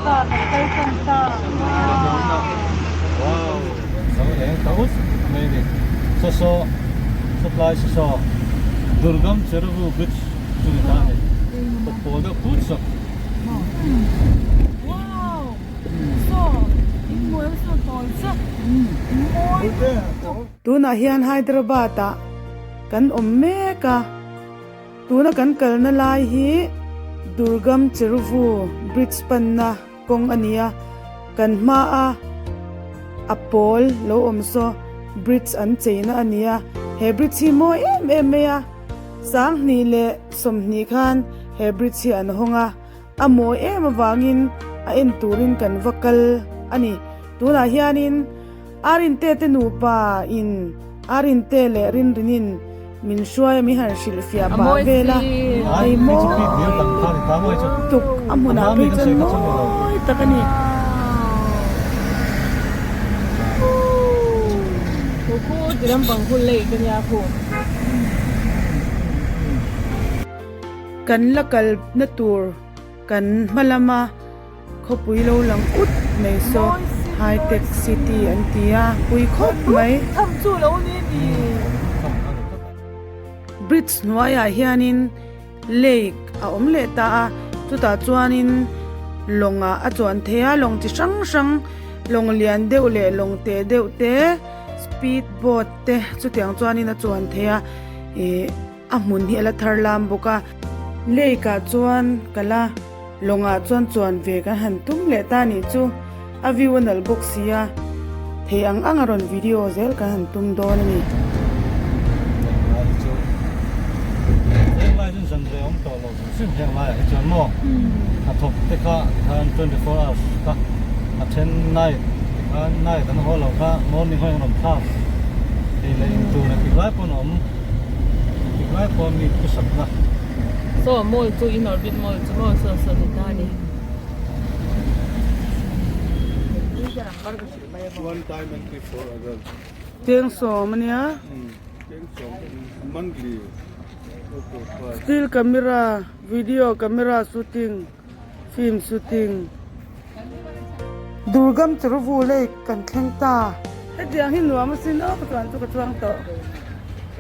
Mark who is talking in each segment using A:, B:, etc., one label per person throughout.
A: ta kan kal tan ta.
B: Wow lo eng ta ut mai a ni saw saw saw tlai saw saw Durgam Cheruvu Bridge chu ni ta a ni kawt pawl deuh phut saw.
A: Tunah hian Hyderabad ah kan awm mek a. Tuna kan kalna lai hi Durgam Cheruvu Bridge panna kawng a ni a, kan hmaa a pawl lo awm saw bridge an cheina a ni a, he bridge hi mawi em em mai a, sanghnih leh sawmhnih khan he bridge hi an hawng a, a mawi em avangin a en turin kan va kal a ni. Tunah hianin Arinte te nupa in Arinte leh Rinrinin min hruai a min han hrilh fiah pah vel a, hei mawi tuk a hmunah phei chuan mawi tak a ni. Kan la kalna tur kan hma lama. Khawpui lo lang ut mai saw high tech city an ti a pui khawp mai. Bridge hnuaiah hianin lake a awm leh ta a chutah chuanin lawng ah a chuan thei a lawng chi hrang hrang lawng lian deuh leh lawng te deuh te speed boat te chutiang chuanin a chuan thei a ih. A hmun hi a la thar lam bawk a. Lake ah chuan kal a, lawngah chuan chuan ve kan han tum leh ta nih chu. A view a nalh bawk si a, thei ang ang a rawn video zel kan han tum dawn a ni.
B: Heng lai hi chu heng lai chu zan rei awm tawh lo hrim hrim heng laiah hi chuan maw hnathawk te kha tikhan 24 hours kha a then night tikhan night an haw lo kha morning ho in rawn thlak ei leh in tur engtik lai pawn a awm. Tihlai pawh mi khawsakna.
C: Saw mall chu in orbit mall chu maw saw saw ni ta ni.
D: One time entry for adult.
A: Cheng sawm ania.
D: Cheng sawm monthly.
A: Still camera, video camera shooting, film shooting. Durgam Cheruvu Lake kan thleng ta. Hetiang hi nuam asin aw ka chuan chu ka chuang tawh.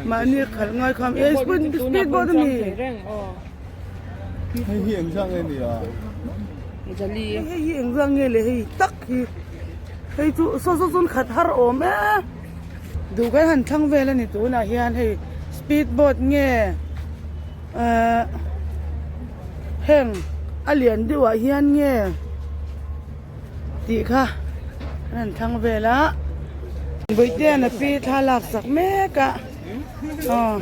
A: Mahni khalh ngai kham e speed speed boat a ni.
D: Hei hi engzah nge ni a?
A: Hei hi engzah nge le hei tak hi. Hei chu saw saw chuan khat har awm e. Duh kan han thlang vel a ni tunah hian hei speed boat nge ahh. Heng a lian deuh ah hian nge tih kha an han thlang vel a Bawihtea pi thla lak sak mek a aw.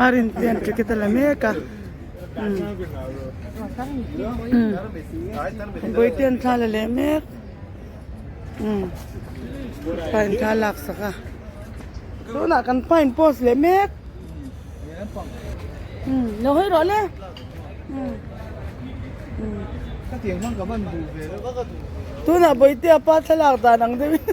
A: A rin pian ticket a la mek a Bawihte an thla la leh mek pa in thla lak sak a tunah kan pa in post leh mek lo hawi rawh le tunah Bawihte a pa thlalak dan ang deuh in.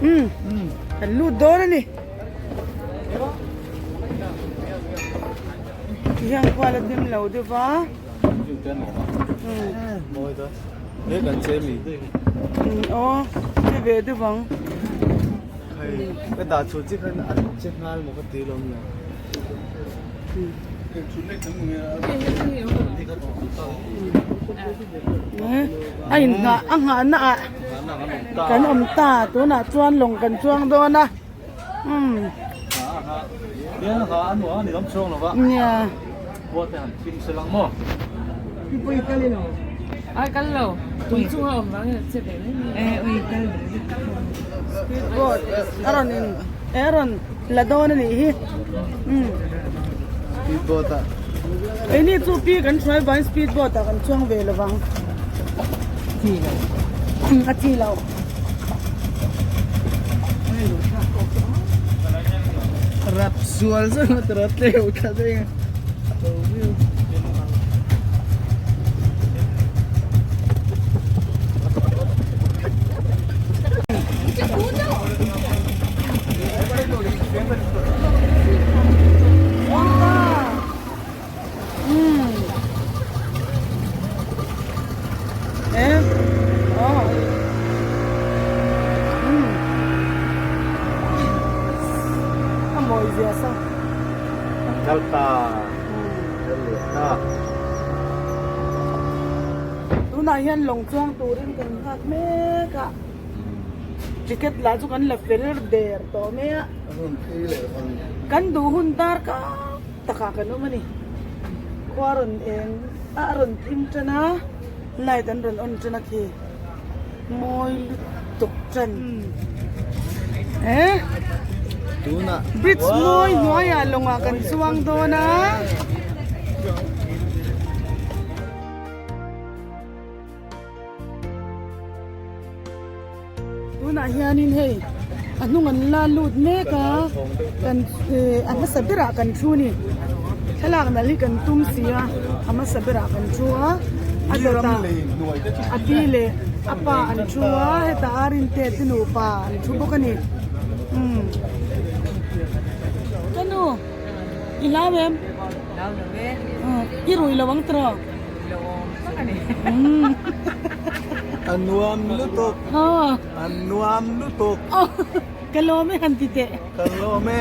A: Umm kan lut dawn a ni tihian khual a hlim lo deuh va umm aw che ve deuh ang.
D: Ka dah chhuah chiah khan an che nghal maw ka ti lawm le.
A: A in nghah a nghah na ah kan awm ta tunah chuan lawng kan chuang dawn a umm. Nia.
C: Ai kal lo tui chunga awm vang in a che ve mai mai.
A: Speed boat a rawn in a rawn la dawn a nih hi umm.
D: Speed boat ah.
A: Keini chu pi kan hruai vangin speed boat ah kan chuang ve lo vang. A chi lo.
D: Sual zet a tawrh a tleu thla daih a.
A: Tunah hian lawng chuang turin kan nghak mek a ticket lah chu kan la fel der tawh mai a kan duh hun dar kar takah kan awm a ni khua rawn eng a a rawn thim tan a light an rawn on tan a khi mawi lutuk tan eh
D: tunah
A: bridge mawi hnuaiah lawngah kan chuang dawn a. Tunah hianin hei a hnung an la lut mek a kan eh a hmasa berah kan thu a ni thlalak nalh hi kan tum si a a hmasa berah kan thu a a dawtah a pi leh a pa an thu a hetah a rinte te nupa an thu bawk a ni umm ka nu i hlau em i rui lo ang tiraw.
D: A nuam lutuk. A nuam lutuk.
A: Ka lawm e han ti teh.
D: Ka lawm e.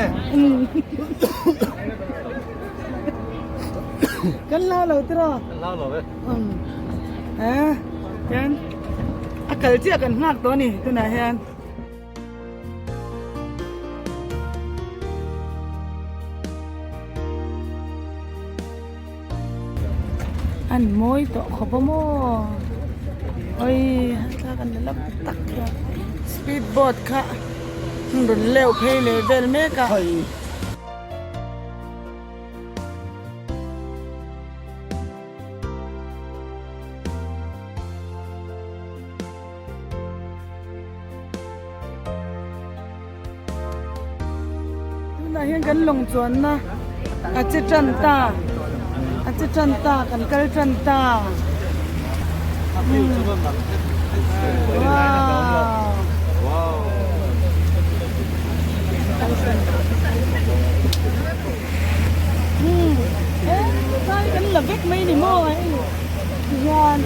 A: Kan hlau lo tiraw?
B: Kan hlau lo e.
A: Eh, hian a kal chiah kan nghak tawh a ni tunah hian. An mawi tawh khawp a maw oi thla kan la lap tak hian speed boat kha an rawn leu phei leh vel mek a. Tunah hian kan lawng chuanna a che tan ta a che tan ta kan kal tan ta wow um kan la vek mai ni maw hei tihian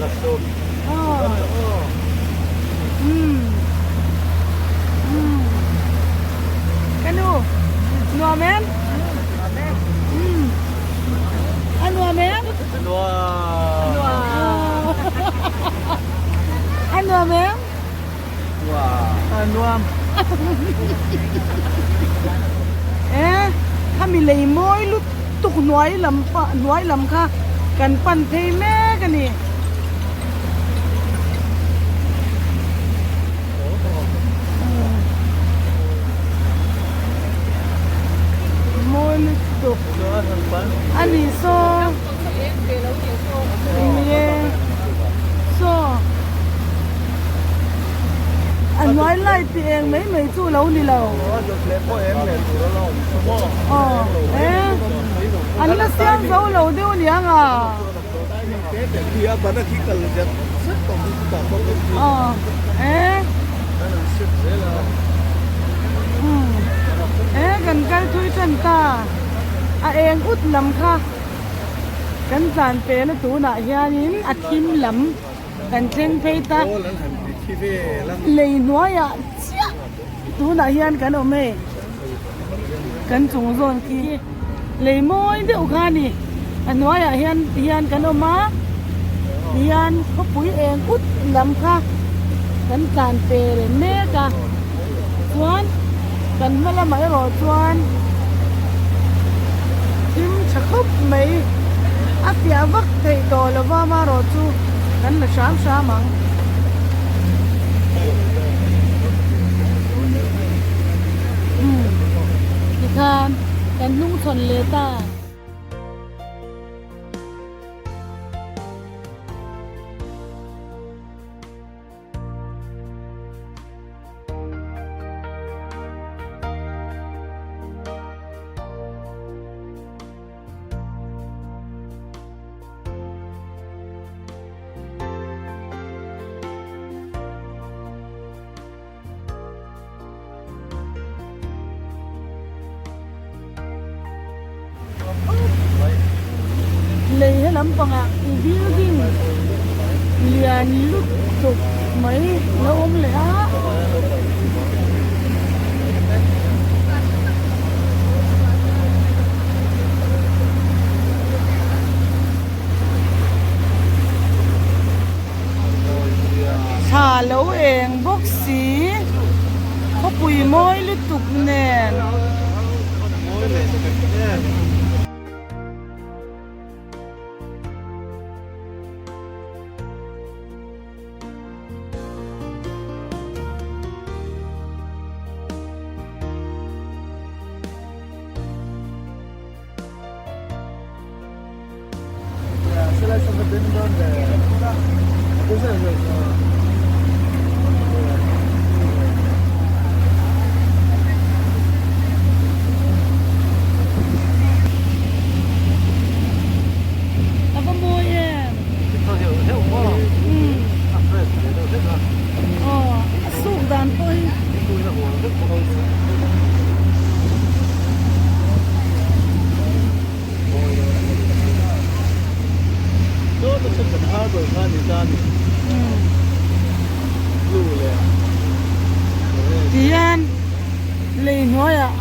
A: Ka nu, nuam em? A nuam em?
B: A nuam.
A: A nuam em?
D: A nuam.
A: Eh, khami lei mawi lutuk hnuai lam pah hnuai lam kha kan pan phei mek a ni. Mawi lutuk a ni saw enge saw a hnuai light tih eng mai mai chu lo ni lo aw e an la siam zo lo deuh aniang a. Aw e e kan kal thui tan ta a eng ut lam kha kan tlan pel a tunah hianin a thim lam kan thleng phei ta lei hnuaiah chiah tunah hian kan awm hei kan chung zawn khi lei mawi deuh kha a ni a hnuaiah hian hian kan awm a tihian khawpui eng ut lam kha kan tlan pel mek a chuan kan hma lamah erawh chuan thim tha khawp mai a fiah vak theih tawh lo va amaherawh chu kan la hram hram ang. Tikhan kan hnung chhawn leh ta. lampangah building lian lutuk mai lo awm leh a. Thla lo eng bawk si khawpui mawi lutuk nen. A va mawi em? Aw, a suk dan pawh hi. Tihian lei hnuaiah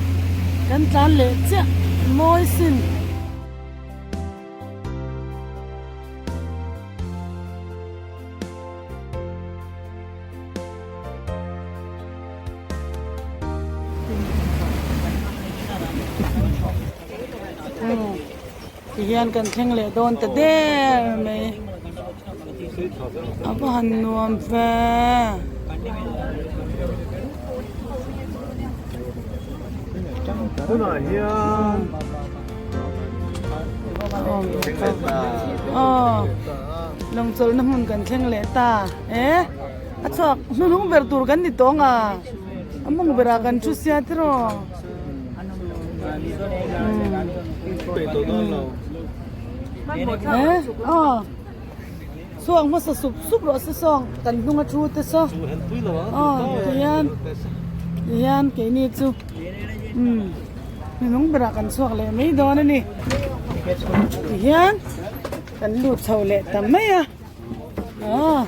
A: kan tlan leh chiah mawi sin. Ti hian kan thleng leh dawn ta der mai a va han nuam ve.
B: Tunah hian
A: Aw lawng chawlhna hmun kan thleng leh ta e a chhuak hnuhnung ber tur kan ni tawng a a mawng berah kan thu sia tiraw. Aw chhuak hmasa sup sup rawh se sawng kan hnung a thu te saw aw tihian tihian keini chu umm hnuhnung berah kan chhuak leh mai dawn a ni tihian kan lut chho leh ta mai a aw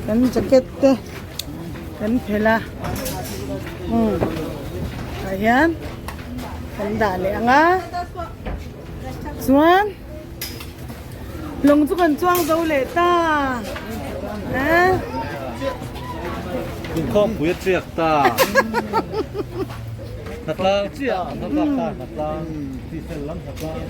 A: kan jacket te kan phelh a umm tah hian kan dah leh ang a chuan lawng chu kan chuang zo leh ta eh.
B: Inkhawmpui a chiak ta Hnatlang chiah an hmabak ta hnatlang tihfel lam hnatlang.